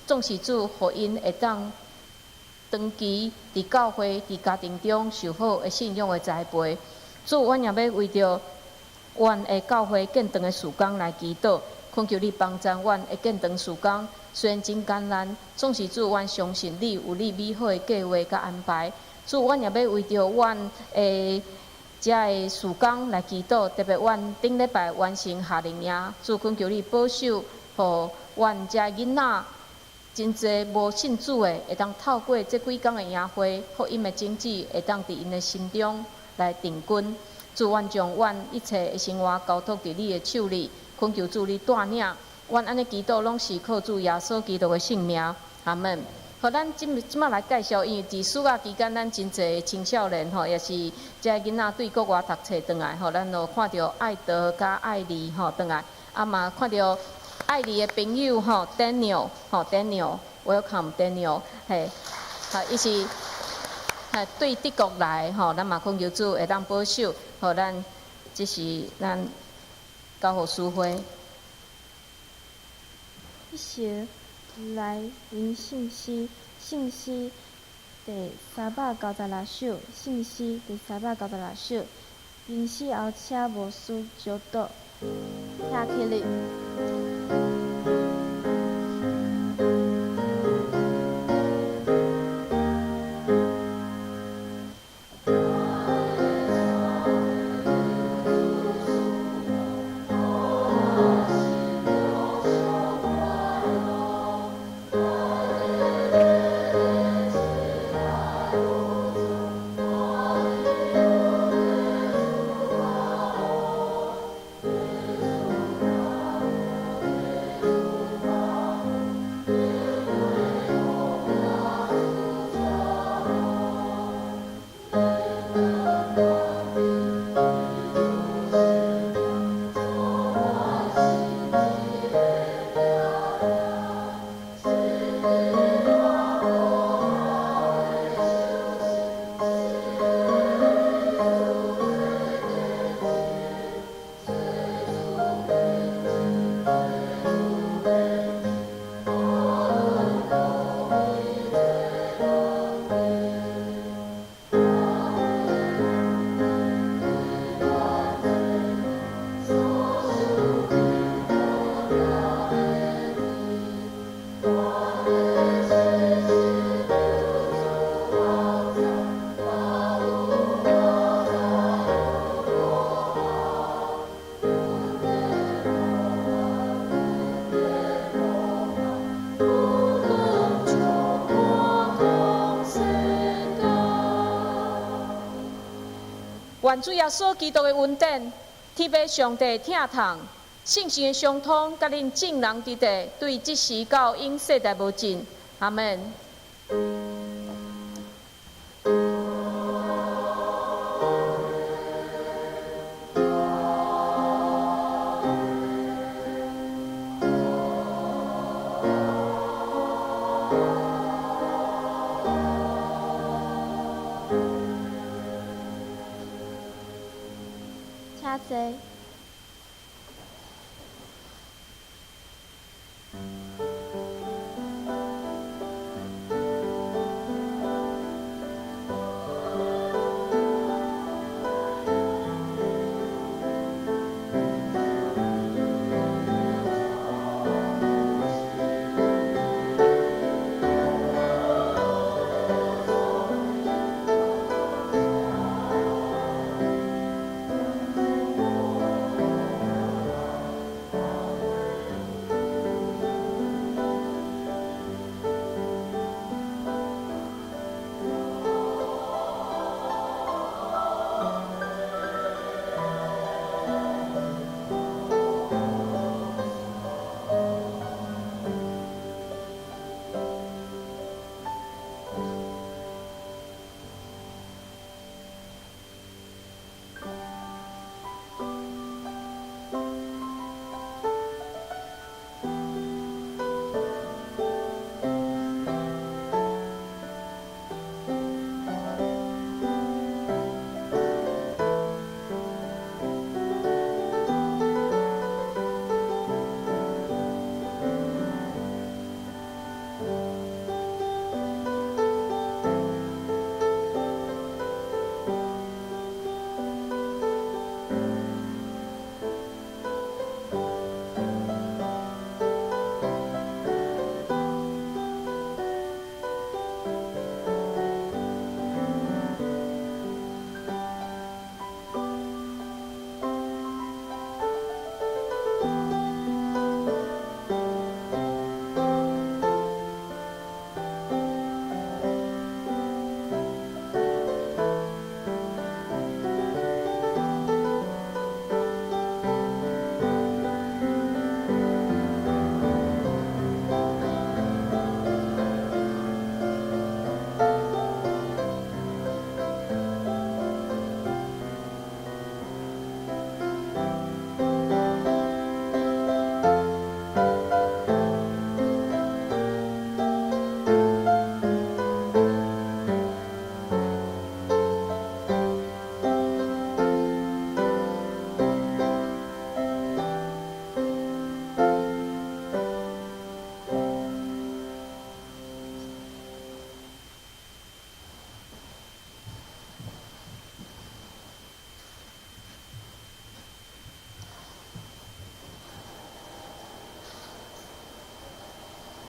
總是主予𪜶會當長期佇教會、佇家庭中受好的信仰的栽培。主，阮也欲為著阮的教會建堂的事工來祈禱，懇求你幫贊阮的建堂事工。雖然真艱難，總是主，阮相信你有你美好的計畫佮安排。主，阮也欲為著阮的遮的事工來祈禱，特別阮頂禮拜完成夏令營，主懇求你保守，予阮遮囡仔真濟無信主的，會當透過這幾工的營會，福音的種子會當佇𪜶的心中來定根。主，阮將阮一切的生活交託佇你的手裡，懇求主你帶領。阮按呢祈禱，攏是靠主耶穌基督的聖名。阿門。好，咱這這馬來介紹，因為佇暑假期間，咱真濟青少年吼，也是這囡仔對國外讀冊轉來吼，咱就看著愛德佮愛麗吼轉來，啊嘛看著愛麗的朋友吼，Daniel 吼，Daniel，Welcome Daniel，嘿，好，伊是嘿對德國來吼，咱嘛懇求主會當保守，予咱這是咱交予淑慧。彼時來臨聖詩，聖詩第396首，聖詩第396首，駕駛後車無需招倒，聽起來。願主耶穌基督的恩典，天父上帝疼痛，聖神的相通，佮恁眾人佇佇，對這時到永世代無盡。阿門。請坐。